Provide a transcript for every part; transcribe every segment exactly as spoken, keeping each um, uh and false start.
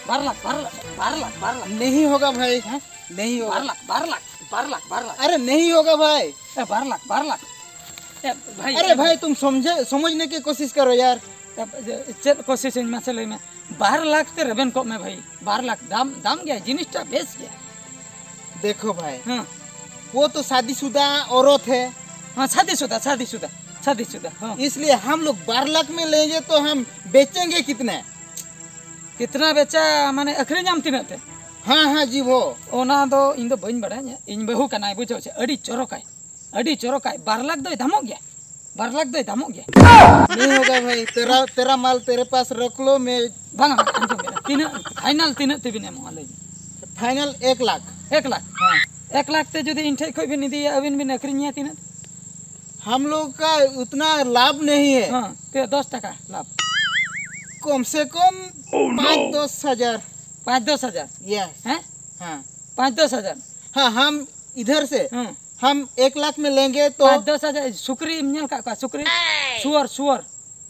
ᱵᱟᱨ ᱞᱟᱠᱷ, ᱵᱟᱨ ᱞᱟᱠᱷ, ᱵᱟᱨ ᱞᱟᱠᱷ, ᱵᱟᱨ ᱞᱟᱠᱷ᱾ नहीं होगा भाई, ᱦᱮᱸ? नहीं होगा। ᱵᱟᱨ ᱞᱟᱠᱷ, ᱵᱟᱨ ᱞᱟᱠᱷ, ᱵᱟᱨ ᱞᱟᱠᱷ, ᱵᱟᱨ ᱞᱟᱠᱷ᱾ अरे नहीं होगा भाई। ए, ᱵᱟᱨ ᱞᱟᱠᱷ, ᱵᱟᱨ ᱞᱟᱠᱷ। ए, भाई, अरे ए, भाई, तुम समझे, समझने की कोशिश करो यार। ए, ᱪᱮᱫ ᱠᱳᱥᱤᱥ ᱤᱧ ᱢᱟᱥᱮ ᱞᱟᱹᱭ ᱢᱮ? ᱵᱟᱨ ᱞᱟᱠᱷ ᱛᱮ ᱨᱮᱵᱮᱱ ᱠᱚᱜ ᱢᱮ ᱵᱷᱟᱹᱭ, ᱵᱟᱨ ᱞᱟᱠᱷ ᱫᱟᱢ, ᱫᱟᱢ ᱜᱮᱭᱟ, ᱡᱤᱱᱤᱥᱴᱟ ᱵᱮᱥ ᱜᱮᱭᱟ᱾ देखो भाई, ᱦᱮᱸ᱾ वो तो शादीशुदा औरत है। हाँ, शादीशुदा, शादीशुदा, शादीशुदा, हाँ। इसलिए हम लोग बारह लाख में लेंगे तो हम बेचेंगे कितने? कितना बेचा, ᱢᱟᱱᱮ ᱟᱹᱠᱷᱨᱤᱧᱟᱢ ᱛᱤᱱᱟᱹᱜ ᱛᱮ? हाँ, हाँ जी, वो। ᱚᱱᱟ ᱫᱚ ᱤᱧ ᱫᱚ ᱵᱟᱹᱧ ᱵᱟᱲᱟᱭᱟ, ᱤᱧ ᱵᱟᱹᱦᱩ ᱠᱟᱱᱟᱭ, ᱵᱩᱡᱷᱟᱹᱣ ᱪᱮ, ᱟᱹᱰᱤ ᱪᱚᱨᱚᱠᱟᱭ, ᱟᱹᱰᱤ ᱪᱚᱨᱚᱠᱟᱭ᱾ ᱵᱟᱨ ᱞᱟᱠᱷ ᱫᱚᱭ ᱫᱟᱢᱚᱜ ᱜᱮᱭᱟ, ᱵᱟᱨ ᱞᱟᱠᱷ ᱫᱚᱭ ᱫᱟᱢᱚᱜ ᱜᱮᱭᱟ᱾ नहीं होगा भाई, तेरा, तेरा माल तेरे पास रख लो, मैं ᱵᱟᱝᱟ, ᱵᱟᱝᱟ, ᱟᱸᱡᱚᱢ ᱵᱮᱱ, ᱛᱤᱱᱟᱹᱜ ᱯᱷᱟᱭᱱᱟᱞ, ᱛᱤᱱᱟᱹᱜ ᱛᱮᱵᱤᱱ ᱮᱢᱚᱜᱼᱟ ᱞᱟᱹᱭ ᱵᱤᱱ? फाइनल एक लाख। एक लाख? ᱦᱮᱸ। एक लाख ᱛᱮ ᱡᱩᱫᱤ ᱤᱧ ᱴᱷᱮᱡ ᱠᱷᱚᱡ ᱵᱤᱱ ᱤᱫᱤᱭᱟ, ᱟᱹᱵᱤᱱ ᱵᱤᱱ ᱟᱹᱠᱷᱨᱤᱧᱮᱭᱟ ᱛᱤᱱᱟᱹᱜ? हम लोग का उतना लाभ नहीं है। ᱦᱮᱸ, ᱛᱤᱱᱟᱹᱜ, ᱫᱚᱥ ᱴᱟᱠᱟ ᱞᱟᱵᱷ? कम से कम पाँच दस हजार। ᱯᱟᱸᱪ ᱫᱚᱥ ᱦᱟᱡᱟᱨ? यस। ᱦᱮᱸ? हाँ। ᱯᱟᱸᱪ ᱫᱚᱥ ᱦᱟᱡᱟᱨ? हाँ, हम इधर से ᱦᱮᱸ। हम एक लाख में लेंगे तो ᱯᱟᱸᱪ ᱫᱚᱥ ᱦᱟᱡᱟᱨ, ᱥᱩᱠᱨᱤᱢ ᱧᱮᱞ ᱠᱟᱜ ᱠᱚᱣᱟ? ᱥᱩᱠᱨᱤ? ᱥᱩᱣᱟᱨ, ᱥᱩᱣᱟᱨ᱾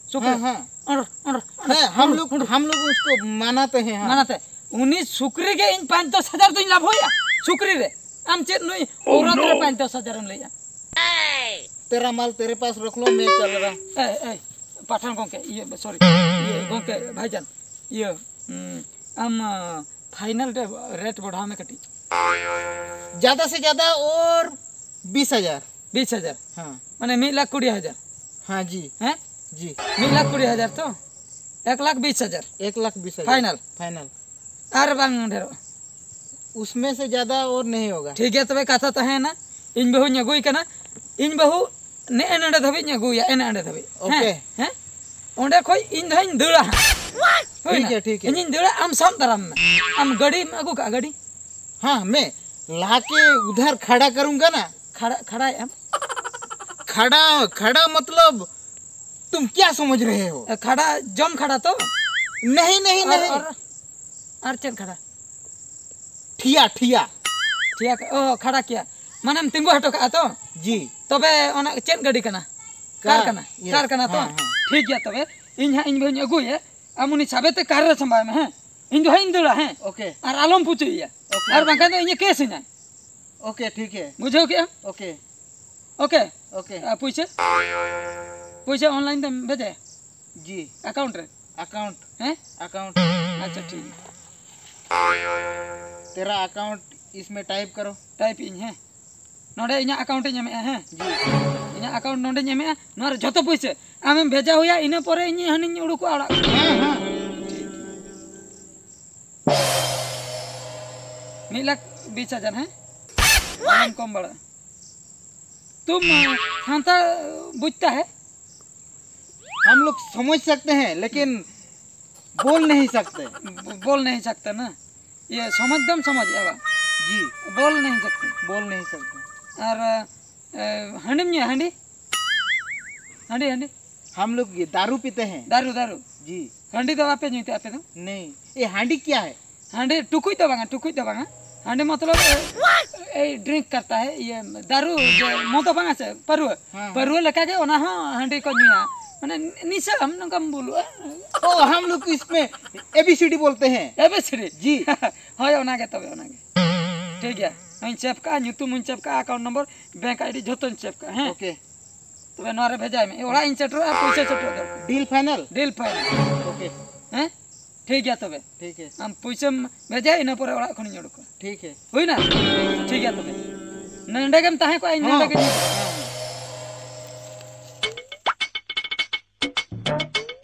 ᱥᱩᱠᱨᱤ᱾ ᱦᱮᱸ, ᱦᱮᱸ᱾ ᱚᱸᱰᱨ, ᱚᱸᱰᱨ, ᱚᱸᱰᱨ, ᱦᱮᱸ, हम ᱚᱸᱰᱨ, लोग, ᱚᱸᱰᱨ᱾ हम लोग उसको मनाते हैं, हाँ। ᱢᱟᱱᱟᱛᱮ, ᱩᱱᱤ ᱥᱩᱠᱨᱤ ᱜᱮ ᱤᱧ ᱯᱟᱸᱪ ᱫᱚᱥ ᱦᱟᱡᱟᱨ ᱫᱚᱧ ᱞᱟᱵᱷᱚᱭᱟ, ᱥᱩᱠᱨᱤ ᱨᱮ᱾ ᱟᱢ ᱪᱮᱫ ᱱᱩᱭ ᱚᱣᱨᱚᱛ ᱨᱮ ᱯᱟᱸᱪ ᱫᱚᱥ ᱦᱟᱡᱟᱨ ᱮᱢ ᱞᱟᱹᱭᱟ? तेरा माल तेरे पास रख लो, मैं चल रहा। ᱮᱭ, ᱮᱭ, ᱯᱟᱴᱷᱟᱱ ᱜᱚᱝᱠᱮ, ᱤᱭᱟᱹ, ᱥᱚᱨᱤ, ᱤᱭᱟᱹ, ᱜᱚᱝᱠᱮ, ᱵᱷᱟᱭᱡᱟᱱ, ᱤᱭᱟᱹ, ᱩᱸ, ᱟᱢ, ᱯᱷᱟᱭᱱᱟᱞ ᱨᱮ ᱨᱮᱴ ᱵᱟᱲᱦᱟᱣ ᱢᱮ ᱠᱟᱹᱴᱤᱡ᱾ ज़्यादा से ज़्यादा और बीस हज़ार। ᱵᱤᱥ ᱦᱟᱡᱟᱨ? ᱦᱮᱸ᱾ ᱢᱟᱱᱮ ᱢᱤᱫ ᱞᱟᱠᱷ ᱠᱩᱲᱤ ᱦᱟᱡᱟᱨ? ᱦᱮᱸ ᱡᱤ᱾ ᱦᱮᱸ? ᱡᱤ᱾ ᱢᱤᱫ ᱞᱟᱠᱷ ᱠᱩᱲᱤ ᱦᱟᱡᱟᱨ ᱛᱚ? ᱮᱠ ᱞᱟᱠᱷ ᱵᱤᱥ ᱦᱟᱡᱟᱨ? ᱮᱠ ᱞᱟᱠᱷ ᱵᱤᱥ ᱦᱟᱡᱟᱨ᱾ ᱯᱷᱟᱭᱱᱟᱞ? ᱯᱷᱟᱭᱱᱟᱞ᱾ ᱟᱨ ᱵᱟᱝ ᱰᱷᱮᱨᱚᱜᱼᱟ? उसमें से ज़्यादा और नहीं होगा। ᱴᱷᱤᱠ ᱜᱮᱭᱟ, ᱛᱚᱵᱮ ᱠᱟᱛᱷᱟ ᱛᱟᱦᱮᱸᱭᱮᱱᱟ, ᱤᱧ ᱵᱟᱹᱦᱩᱧ ᱟᱹᱜᱩᱭ ᱠᱟᱱᱟ, ᱤᱧ ᱵᱟᱹᱦᱩ ᱱᱮᱜᱼᱮ ᱱᱚᱰᱮ ᱫᱷᱟᱹᱵᱤᱡ ᱤᱧ ᱟᱹᱜᱩᱭᱟ, ᱮᱱᱮ ᱚᱸᱰᱮ ᱫᱷᱟᱹᱵᱤᱡ᱾ ᱦᱮᱸ? ᱳᱠᱮ᱾ ᱦᱮᱸ? ᱚᱸᱰᱮ ᱠᱷᱚᱡ ᱤᱧ ᱫᱚ ᱦᱟᱸᱜ ᱤᱧ ᱫᱟᱹᱲᱟ ᱦᱟᱸᱜ᱾ ᱦᱩᱭᱱᱟ? ᱴᱷᱤᱠ ᱜᱮᱭᱟ, ᱴᱷᱤᱠ ᱜᱮᱭᱟ᱾ ᱤᱧᱤᱧ ᱫᱟᱹᱲᱟ, ᱟᱢ ᱥᱟᱵ ᱫᱟᱨᱟᱢ ᱢᱮ᱾ ᱟᱢ ᱜᱟᱹᱰᱤᱢ ᱟᱹᱜᱩ ᱠᱟᱜᱼᱟ, ᱜᱟᱹᱰᱤ? हाँ, मैं ला के उधर खड़ा करूँगा ना। ᱠᱷᱟᱲᱟ, ᱠᱷᱟᱲᱟᱭᱮᱫ ᱟᱢ? खड़ा, खड़ा मतलब तुम क्या समझ रहे हो? ᱮ, ᱠᱷᱟᱲᱟ, ᱡᱚᱢ ᱠᱷᱟᱲᱟ ᱛᱚ? नहीं, नहीं, ᱟᱨ, नहीं। ᱟᱨ, ᱟᱨ ᱪᱮᱫ ᱠᱷᱟᱲᱟ? ठिया, ठिया। ᱴᱷᱤᱭᱟ, ᱚ, ᱠᱷᱟᱲᱟ ᱠᱮᱭᱟ᱾ ᱢᱟᱱᱮᱢ ᱛᱤᱸᱜᱩ ᱦᱚᱴᱚ ᱠᱟᱜᱼᱟ ᱛᱚ? ᱡᱤ᱾ ᱛᱚᱵᱮ ᱚᱱᱟ ᱪᱮᱫ ᱜᱟᱹᱰᱤ ᱠᱟᱱᱟ? ᱠᱟᱨ ᱠᱟᱨ, ᱠᱟᱱᱟ? ᱭᱮᱥ᱾ ᱠᱟᱨ ᱠᱟᱱᱟ ᱛᱚ? ᱦᱮᱸ, ᱦᱮᱸ᱾ ᱴᱷᱤᱠ ᱜᱮᱭᱟ ᱛᱚᱵᱮ᱾ ᱤᱧ ᱦᱟᱸᱜ ᱤᱧ ᱵᱟᱹᱦᱩᱧ ᱟᱹᱜᱩᱭᱟ᱾ ᱟᱢ ᱩᱱᱤ ᱥᱟᱵᱮ ᱛᱮ ᱠᱟᱨ ᱨᱮ ᱥᱟᱢᱵᱟᱣ ᱢᱮ, ᱦᱮᱸ? ᱤᱧ ᱫᱚ ᱦᱟᱸᱜ ᱤᱧ ᱫᱟᱹᱲᱟ, ᱦᱮᱸ? ᱳᱠᱮ᱾ ᱟᱨ ᱟᱞᱚᱢ ᱯᱩᱪᱩᱡ ᱮᱭᱟ᱾ ᱳᱠᱮ᱾ ᱟᱨ ᱵᱟᱝᱠᱷᱟᱱ ᱫᱚ ᱤᱧᱮ ᱠᱮᱥ ᱤᱧᱟ᱾ ᱳᱠᱮ, ᱴᱷᱤᱠ ᱦᱮ᱾ ᱵᱩᱡᱷᱟᱹᱣ ᱠᱮᱜᱼᱟᱢ? ᱳᱠᱮ᱾ ᱳᱠᱮ᱾ ᱳᱠᱮ᱾ ᱟᱨ ᱯᱩᱭᱥᱟᱹ? ᱯᱩᱭᱥᱟᱹ ᱚᱱᱞᱟᱭᱤᱱ ᱛᱮᱢ ᱵᱷᱮᱡᱟᱭᱟ? ᱡᱤ᱾ ᱟᱠᱟᱣᱩᱱᱴ ᱨᱮ? ᱟᱠᱟᱣᱩᱱᱴ᱾ ᱦᱮᱸ? ᱟᱠᱟᱣᱩᱱᱴ᱾ ᱟᱪᱪᱷᱟ, ᱴᱷᱤᱠ ᱜᱮᱭᱟ᱾ ᱛᱮᱨᱟ ᱟᱠᱟᱣᱩᱱᱴ ᱤᱥᱢᱮ ᱴᱟᱭᱤᱯ ᱠᱟᱨᱳ᱾ ᱴᱟᱭᱤᱯ ᱤᱧ, ᱦᱮᱸ? ᱱᱚᱰᱮ ᱤᱧᱟᱹᱜ ᱟᱠᱟᱣᱩᱱᱴ ᱤᱧ ᱮᱢᱮᱜᱼᱟ, ᱦᱮᱸ? ᱡᱤ᱾ ᱤᱧᱟᱹᱜ ᱟᱠᱟᱣᱩᱱᱴ ᱱᱚᱰᱮᱧ ᱮᱢᱮᱜᱼᱟ, ᱱᱚᱣᱟ ᱨᱮ ᱡᱷᱚᱛᱚ ᱯᱩᱭᱥᱟᱹ ᱟᱢᱮᱢ ᱵᱷᱮᱡᱟ ᱦᱩᱭᱟ, ᱤᱱᱟᱹ ᱯᱚᱨᱮ ᱤᱧ ᱦᱟᱹᱱᱤᱧ ᱩᱰᱩᱠᱚᱜᱼᱟ ᱚᱲᱟᱜ ᱠᱷᱚᱱ᱾ ᱦᱮᱸ, ᱦᱮᱸ᱾ ᱴᱷᱤᱠ᱾ ᱢᱤᱫ ᱞᱟᱠᱷ ᱵᱤᱥ ᱦᱟᱡᱟᱨ, ᱦᱮᱸ? ᱟᱞᱚᱢ ᱠᱚᱢ ᱵᱟᱲᱟᱜᱼᱟ᱾ तुम, ᱥᱟᱱᱛᱟᱲ ᱵᱩᱡᱽᱛᱟ ᱦᱮ? हम लोग समझ सकते हैं, लेकिन बोल नहीं सकते। ब-, बोल नहीं सकते ना? ये समझ दम समझ आवा। जी। बोल नहीं सकते। बोल नहीं सकते। ᱟᱨ, ᱮ, ᱦᱟᱺᱰᱤᱢ ᱧᱩᱭᱟ, ᱦᱟᱺᱰᱤ? ᱦᱟᱺᱰᱤ, ᱦᱟᱺᱰᱤ? हम लोग ये दारू पीते हैं। दारू, दारू। जी। ᱦᱟᱺᱰᱤ ᱫᱚ ᱵᱟᱯᱮ ᱧᱩᱭ ᱛᱮ ᱟᱯᱮ ᱫᱚ? नहीं। ये हांडी क्या है? ᱦᱟᱺᱰᱤ ᱴᱩᱠᱩᱡ ᱫᱚ ᱵᱟᱝᱟ, ᱴᱩᱠᱩᱡ ᱫᱚ ᱵᱟᱝᱟ᱾ ᱦᱟᱺᱰᱤ ᱢᱚᱛᱞᱚᱵ, ᱮ, ᱮᱭ ᱰᱨᱤᱝᱠ ᱠᱟᱨᱛᱟ ᱦᱮ, ᱤᱭᱟᱹ, ᱫᱟᱨᱩ, ᱡᱮ ᱢᱚᱫ ᱵᱟᱝᱟ ᱥᱮ, ᱯᱟᱹᱨᱣᱟᱹ᱾ ᱦᱮᱸ, ᱯᱟᱹᱨᱣᱟᱹ ᱦᱮᱸ᱾ ᱞᱮᱠᱟᱜᱮ ᱚᱱᱟ ᱦᱚᱸ ᱦᱟᱺᱰᱤ ᱠᱚ ᱧᱩᱭᱟ᱾ ᱢᱟᱱᱮ ᱱᱤᱥᱟᱹ ᱟᱢ ᱱᱚᱝᱠᱟᱢ ᱵᱩᱞᱩᱜᱼᱟ᱾ ओ, हम लोग इसमें एबीसीडी बोलते हैं। ᱮᱵᱤᱥᱤᱰᱤ? ᱡᱤ᱾ ᱦᱳᱭ, ᱚᱱᱟᱜᱮ ᱛᱚᱵᱮ, ᱚᱱᱟᱜᱮ᱾ ᱴᱷᱤᱠ ᱜᱮᱭᱟ, ᱦᱚᱧ ᱥᱮᱵᱷ ᱠᱟᱜᱼᱟ, ᱧᱩᱛᱩᱢ ᱦᱚᱧ ᱥᱮᱵᱷ ᱠᱟᱜᱼᱟ, ᱟᱠᱟᱣᱩᱱᱴ ᱱᱚᱢᱵᱚᱨ, ᱵᱮᱝᱠ ᱟᱭᱰᱤ ᱡᱷᱚᱛᱚᱧ ᱥᱮᱵᱷ ᱠᱟᱜᱼᱟ, ᱦᱮᱸ? ᱳᱠᱮ᱾ ᱛᱚᱵᱮ ᱱᱚᱣᱟ ᱨᱮ ᱵᱷᱮᱡᱟᱭ ᱢᱮ, ᱚᱲᱟᱜ ᱤᱧ ᱥᱮᱴᱮᱨᱚᱜᱼᱟ, ᱯᱩᱭᱥᱟᱹ ᱥᱮᱴᱮᱨᱚᱜ ᱫᱚᱨᱠᱟᱨ᱾ ᱰᱤᱞ ᱯᱷᱟᱭᱱᱟᱞ? ᱰᱤᱞ ᱯᱷᱟᱭᱱᱟᱞ᱾ ᱳᱠᱮ᱾ ᱦᱮᱸ? ᱴᱷᱤᱠ ᱜᱮᱭᱟ ᱛᱚᱵᱮ᱾ ᱴᱷᱤᱠ ᱦᱮ᱾ ᱟᱢ ᱯᱩᱭᱥᱟᱹᱢ ᱵᱷᱮᱡᱟᱭᱟ, ᱤᱱᱟᱹ ᱯᱚᱨᱮ ᱚᱲᱟᱜ ᱠᱷᱚᱱᱤᱧ ᱩᱰᱩᱠᱟ᱾ ᱴᱷᱤᱠ ᱦᱮ᱾ ᱦᱩᱭᱱᱟ? ᱴᱷᱤᱠ ᱜᱮᱭᱟ ᱛᱚᱵᱮ᱾ ᱱᱚᱰᱮ ᱜᱮᱢ ᱛᱟᱦᱮᱸ ᱠᱚᱜᱼᱟ, ᱤᱧ ᱦᱚᱸ᱾ ᱱᱚᱰᱮ ᱜᱮᱧ ᱦᱮᱸ, ᱦᱮᱸ᱾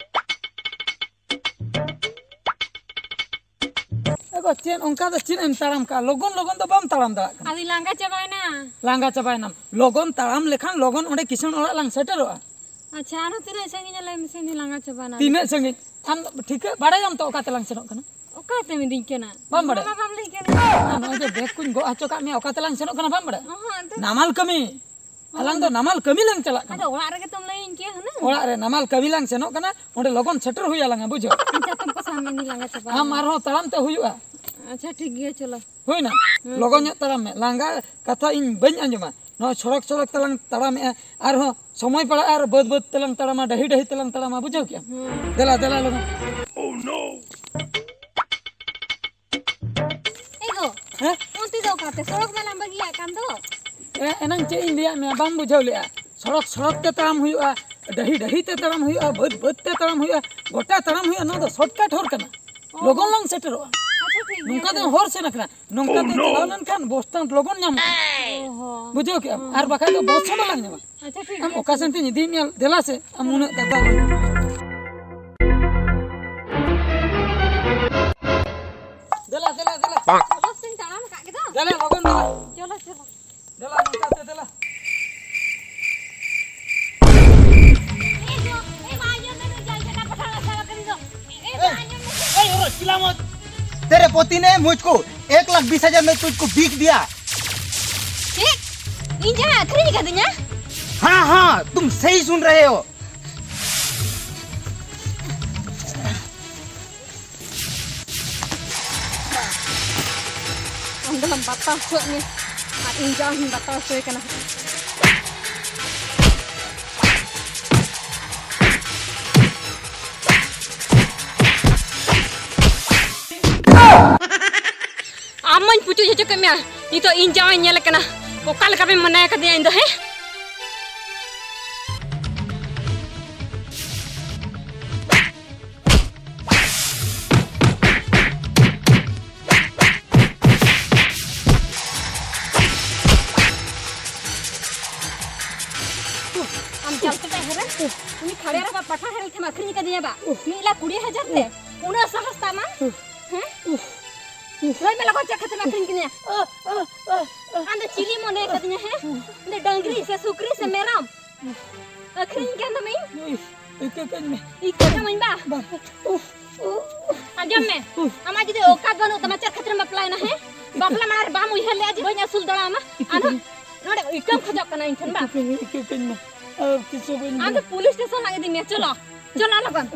ᱮ ᱜᱚ, ᱪᱮᱫ ᱚᱱᱠᱟ ᱫᱚ ᱪᱮᱫ ᱮᱢ ᱛᱟᱲᱟᱢ ᱠᱟᱜᱼᱟ? ᱞᱚᱜᱚᱱ ᱞᱚᱜᱚᱱ ᱫᱚ ᱵᱟᱢ ᱛᱟᱲᱟᱢ ᱫᱟᱲᱮᱭᱟᱜ ᱠᱟᱱᱟ᱾ ᱟᱫᱚᱧ ᱞᱟᱸᱜᱟ ᱪᱟᱵᱟᱭᱮᱱᱟ᱾ ᱞᱟᱸᱜᱟ ᱪᱟᱵᱟᱭᱮᱱᱟᱢ᱾ ᱞᱚᱜᱚᱱ ᱛᱟᱲᱟᱢ ᱞᱮᱠᱷᱟᱱ ᱞᱚᱜᱚᱱ ᱚᱸᱰᱮ ᱠᱤᱥᱟᱹᱬ ᱚᱲᱟᱜ ᱞᱟᱝ ᱥᱮᱴᱮᱨᱚᱜᱼᱟ᱾ ᱟᱪᱪᱷᱟ, ᱟᱨᱦᱚᱸ ᱛᱤᱱᱟᱹᱜ ᱥᱟᱺᱜᱤᱧᱟ ᱞᱟᱹᱭ ᱢᱮᱥᱮ, ᱤᱧ ᱞᱟᱸᱜᱟ ᱪᱟᱵᱟᱭᱮᱱᱟ᱾ ᱛᱤᱱᱟᱹᱜ ᱥᱟᱺᱜᱤᱧ? ᱟᱢ ᱫᱚ ᱴᱷᱤᱠᱟᱹ ᱵᱟᱲᱟᱭᱟᱢ ᱛᱚ ᱚᱠᱟ ᱛᱮᱞᱟᱝ ᱥᱮᱱᱚᱜ ᱠᱟᱱᱟ? ᱚᱠᱟ ᱛᱮᱢ ᱤᱫᱤᱧ ᱠᱟᱱᱟ? ᱵᱟᱢ ᱵᱟᱲᱟᱭᱟ? ᱚᱱᱟ ᱢᱟ ᱵᱟᱢ ᱞᱟᱹᱭ ᱠᱟᱱᱟ᱾ ᱟᱨ ᱱᱚᱜᱼᱚᱭ ᱡᱮ ᱵᱮᱜᱽ ᱠᱚᱧ ᱜᱚᱜ ᱦᱚᱪᱚ ᱠᱟᱜ ᱢᱮᱭᱟ, ᱚᱠᱟ ᱛᱮᱞᱟᱝ ᱥᱮᱱᱚᱜ ᱠᱟᱱᱟ ᱵᱟᱢ ᱵᱟᱲᱟᱭᱟ? ᱚᱦᱚᱸ, ᱟᱫᱚ ᱱᱟᱢᱟᱞ ᱠᱟᱹᱢᱤ᱾ ᱟᱞᱟᱝ ᱫᱚ ᱱᱟᱢᱟᱞ ᱠᱟᱹᱢᱤ ᱞᱟᱝ ᱪᱟᱞᱟᱜ ᱠᱟᱱᱟ᱾ ᱟᱫᱚ ᱚᱲᱟᱜ ᱨᱮᱜᱮ ᱛᱚᱢ ᱞᱟᱹᱭᱟᱹᱧ ᱠᱮᱭᱟ ᱦᱩᱱᱟᱹᱝ᱾ ᱚᱲᱟᱜ ᱨᱮ ᱱᱟᱢᱟᱞ ᱠᱟᱹᱢᱤ ᱞᱟᱝ ᱥᱮᱱᱚᱜ ᱠᱟᱱᱟ, ᱚᱸᱰᱮ ᱞᱚᱜᱚᱱ ᱥᱮᱴᱮᱨ ᱦᱩᱭ ᱟᱞᱟᱝᱟ, ᱵᱩᱡᱷᱟᱹᱣ? ᱤᱧ ᱪᱟᱛᱚᱢ ᱠᱚ ᱥᱟᱵ ᱢᱮ, ᱤᱧ ᱞᱟᱸᱜᱟ ᱪᱟᱵᱟ ᱟᱢ ᱟᱠᱟᱱᱟ᱾ ᱟᱨᱦᱚᱸ ᱛᱟᱲᱟᱢ ᱛᱮ ᱦᱩᱭᱩᱜᱼᱟ᱾ ᱟᱪᱪᱷᱟ, ᱴᱷᱤᱠ ᱜᱮᱭᱟ, ᱪᱚᱞᱚ᱾ ᱦᱩᱭᱱᱟ? ᱦᱮᱸ, ᱞᱚᱜᱚᱱ ᱪᱚᱞᱚ᱾ ᱧᱚᱜ ᱛᱟᱲᱟᱢ ᱢᱮ, ᱞᱟᱸᱜᱟ ᱠᱟᱛᱷᱟ ᱤᱧ ᱵᱟᱹᱧ ᱟᱸᱡᱚᱢᱟ᱾ ᱱᱚᱣᱟ ᱥᱚᱲᱚᱠ ᱥᱚᱲᱚᱠ ᱛᱮᱞᱟᱝ ᱛᱟᱲᱟᱢᱮᱜᱼᱟ, ᱟᱨᱦᱚᱸ ᱥᱚᱢᱚᱭ ᱯᱟᱲᱟᱜᱼᱟ ᱟᱨ ᱵᱟᱹᱫᱽ ᱵᱟᱹᱫᱽ ᱛᱮᱞᱟᱝ ᱛᱟᱲᱟᱢᱟ, ᱰᱟᱹᱦᱤ ᱰᱟᱹᱦᱤ ᱛᱮᱞᱟᱝ ᱛᱟᱲᱟᱢᱟ, ᱵᱩᱡᱷᱟᱹᱣ ᱠᱮᱜᱼᱟᱢ? ᱦᱮᱸ᱾ ᱫᱮᱞᱟ, ᱫᱮᱞᱟ ᱞᱚᱜᱚᱱ᱾ ᱦᱮᱸ? ᱚᱱᱛᱮ ᱫᱚ ᱚᱠᱟᱛᱮ? ᱥᱚᱲᱚᱠ ᱢᱟᱞᱟᱝ ᱵᱟᱹᱜᱤᱭᱟᱜ ᱠᱟᱱ ᱫᱚ᱾ ᱮ, ᱮᱱᱟᱝ ᱪᱮᱫ ᱤᱧ ᱞᱟᱹᱭᱟᱫ ᱢᱮᱭᱟ, ᱵᱟᱢ ᱵᱩᱡᱷᱟᱹᱣ ᱞᱮᱫᱼᱟ? ᱥᱚᱲᱚᱠ ᱥᱚᱲᱚᱠ ᱛᱮ ᱛᱟᱲᱟᱢ ᱦᱩᱭᱩᱜᱼᱟ, ᱰᱟᱹᱦᱤ ᱰᱟᱹᱦᱤ ᱛᱮ ᱛᱟᱲᱟᱢ ᱦᱩᱭᱩᱜᱼᱟ, ᱵᱟᱹᱫᱽ ᱵᱟᱹᱫᱽ ᱛᱮ ᱛᱟᱲᱟᱢ ᱦᱩᱭᱩᱜᱼᱟ, ᱜᱚᱴᱟ ᱛᱟᱲᱟᱢ ᱦᱩᱭᱩᱜᱼᱟ᱾ ᱱᱚᱣᱟ ᱫᱚ ᱥᱚᱨᱴᱠᱟᱴ ᱦᱚᱨ ᱠᱟᱱᱟ, ᱚ᱾ ᱞᱚᱜᱚᱱ ᱞᱟᱝ ᱥᱮᱴᱮᱨᱚᱜᱼᱟ᱾ ᱟᱪᱪᱷᱟ, ᱴᱷᱤᱠ ᱜᱮᱭᱟ, ᱱᱚᱝᱠᱟ ᱫᱚ ᱴᱷᱤᱠ ᱦᱚᱨ ᱥᱮᱱ ᱟᱠᱟᱱᱟ, ᱱᱚᱝᱠᱟ ᱛᱮ ᱪᱟᱞᱟᱣ ᱞᱮᱱᱠᱷᱟᱱ ᱵᱚᱥ ᱥᱴᱮᱱᱰ ᱞᱚᱜᱚᱱ ᱧᱟᱢᱚᱜᱼᱟ᱾ ᱚ ᱦᱚᱸ᱾ ᱵᱩᱡᱷᱟᱹᱣ ᱠᱮᱜᱼᱟᱢ? ᱟᱨ ᱵᱟᱠᱷᱟᱡ ᱫᱚ ᱵᱚᱥ ᱦᱚᱸ ᱵᱟᱞᱟᱝ ᱧᱟᱢᱟ᱾ ᱟᱪᱪᱷᱟ, ᱴᱷᱤᱠ ᱟᱢ ᱜᱮᱭᱟ, ᱚᱠᱟ ᱴᱷᱤᱠ ᱥᱮᱱ ᱛᱤᱧ ᱤᱫᱤᱭᱮᱫ ᱢᱮᱭᱟ? ᱫᱮᱞᱟ ᱥᱮ, ᱟᱢ ᱩᱱᱟᱹᱜ ᱠᱟᱛᱷᱟ ᱵᱟᱝ᱾ ᱫᱮᱞᱟ, ᱫᱮᱞᱟ, ᱫᱮᱞᱟ᱾ ᱚᱵᱚᱥ ᱥᱮᱧ ᱛᱟᱲᱟᱢ ᱟᱠᱟᱫ ᱜᱮᱫᱚ᱾ ᱫᱮᱞᱟ, ᱞᱚᱜᱚᱱ ᱫᱮᱞᱟ᱾ ᱪᱚᱞᱚ, ᱪᱚᱞᱚ᱾ ᱫᱮᱞᱟ, ᱱᱚᱝᱠᱟ ᱛᱮ ᱫᱮᱞᱟ᱾ ᱮ ᱜᱚ, ᱮ ᱢᱟ, ᱤᱭᱟᱹ ᱢᱮ, ᱱᱩᱭ ᱡᱟᱞ ᱡᱷᱟᱴᱟ ᱯᱟᱴᱷᱟ ᱨᱟᱥᱟ ᱠᱟᱹᱨᱤ ᱫᱚ᱾ ᱮ ᱢᱟ, ᱤᱭᱟᱹ ᱢᱮ᱾ ए, चिल्ला मत। तेरे पोती ने मुझको एक लाख बीस हजार में तुझको बिक दिया। ᱪᱮᱫ? ᱤᱧ ᱡᱟᱦᱟᱸ ᱟᱹᱠᱷᱨᱤᱧ ᱟᱠᱟᱫᱤᱧᱟ? हाँ, हाँ, तुम सही सुन रहे हो। ᱟᱢ ᱫᱚ ᱵᱟᱛᱟ ᱦᱚᱪᱚᱣᱟᱜ ᱢᱮ, ᱟᱨ ᱤᱧ ᱡᱟᱝ ᱦᱚᱸᱧ ᱵᱟᱛᱟ ᱦᱚᱪᱚᱭ ᱠᱟᱱᱟ᱾ ᱟᱢ ᱢᱟᱧ ᱯᱩᱪᱩᱡ ᱦᱚᱪᱚ ᱠᱮᱫ ᱢᱮᱭᱟ᱾ ᱱᱤᱛᱚᱜ ᱤᱧ ᱡᱟᱶᱟᱭ ᱧᱮᱞ ᱠᱟᱱᱟ, ᱚᱠᱟ ᱞᱮᱠᱟ ᱯᱮ ᱢᱟᱱᱟᱣ ᱠᱟᱫᱤᱧᱟ ᱤᱧ ᱫᱚ, ᱦᱮᱸ? ᱟᱢ ᱪᱟᱞ ᱠᱟᱛᱮ ᱦᱮᱨᱮ, ᱩᱱᱤ ᱠᱷᱟᱲᱭᱟ ᱨᱮ ᱵᱟ ᱯᱟᱴᱷᱟ ᱦᱮᱨᱮᱞ ᱴᱷᱮᱱ ᱟᱹᱠᱷᱨᱤᱧ ᱠᱟᱫᱤᱧᱟ ᱵᱟ, ᱢᱤᱫ ᱞᱟᱠᱷ ᱠᱩᱲᱤ ᱦᱟᱡᱟᱨ ᱛᱮ, ᱩᱱᱟᱹᱜ ᱥᱟᱦᱚᱥ ᱛᱟᱢᱟ, ᱦᱮᱸ? ᱞᱟᱹᱭ ᱢᱮ ᱞᱚᱜᱚᱱ, ᱪᱮᱫ ᱠᱷᱟᱹᱛᱤᱨ ᱮᱢ ᱟᱹᱠᱷᱨᱤᱧ ᱠᱤᱫᱤᱧᱟ? ᱟᱢ ᱫᱚ ᱪᱤᱞᱤ ᱢᱚᱱᱮ ᱠᱟᱫᱤᱧᱟ, ᱦᱮᱸ? ᱤᱧ ᱫᱚ ᱰᱟᱝᱨᱤ ᱥᱮ ᱥᱩᱠᱨᱤ ᱥᱮ ᱢᱮᱨᱚᱢ? ᱟᱹᱠᱷᱨᱤᱧ ᱠᱟᱱ ᱫᱚᱢ ᱤᱧ? ᱩᱭ, ᱤᱠᱟᱹ ᱠᱟᱹᱧ ᱢᱮ᱾ ᱤᱠᱟᱹ ᱠᱟᱹᱢᱟᱹᱧ ᱵᱟ? ᱵᱟ᱾ ᱩᱯᱷ, ᱩᱯᱷ᱾ ᱟᱸᱡᱚᱢ ᱢᱮ, ᱩᱯᱷ᱾ ᱟᱢᱟᱜ ᱡᱩᱫᱤ ᱚᱠᱟ ᱵᱟᱹᱱᱩᱜ ᱛᱟᱢᱟ, ᱪᱮᱫ ᱠᱷᱟᱹᱛᱤᱨᱮᱢ ᱵᱟᱯᱞᱟᱭᱮᱱᱟ, ᱦᱮᱸ? ᱤᱠᱟᱹ ᱵᱟᱯᱞᱟ ᱢᱟᱲᱟᱝ ᱨᱮ ᱵᱟᱢ ᱩᱭᱦᱟᱹᱨ ᱞᱮᱫᱼᱟ ᱡᱮ ᱵᱟᱹᱧ ᱟᱹᱥᱩᱞ ᱫᱟᱲᱮᱭᱟᱢᱟ? ᱤᱠᱟᱹ ᱟᱨᱦᱚᱸ ᱠᱟᱹᱧ ᱱᱚᱰᱮ ᱤᱠᱟᱹᱢ ᱠᱷᱚᱡᱚᱜ ᱠᱟᱱᱟ ᱤᱧ ᱴᱷᱮᱱ ᱵᱟ? ᱤᱠᱟᱹ ᱠᱟᱹᱧ ᱢᱮ, ᱤᱠᱟᱹ ᱠᱟᱹᱧ ᱢᱮ᱾ ᱟᱨ ᱛᱤᱥ ᱦᱚᱸ ᱵᱟᱹᱧ ᱟᱢ ᱫᱚ ᱵᱟᱲᱟᱭᱟ᱾ ᱯᱩᱞᱤᱥ ᱥᱴᱮᱥᱚᱱ ᱞᱟᱝ ᱤᱫᱤ ᱢᱮᱭᱟ, ᱪᱚᱞᱚ, ᱪᱚᱞᱚ ᱞᱚᱜᱚᱱ᱾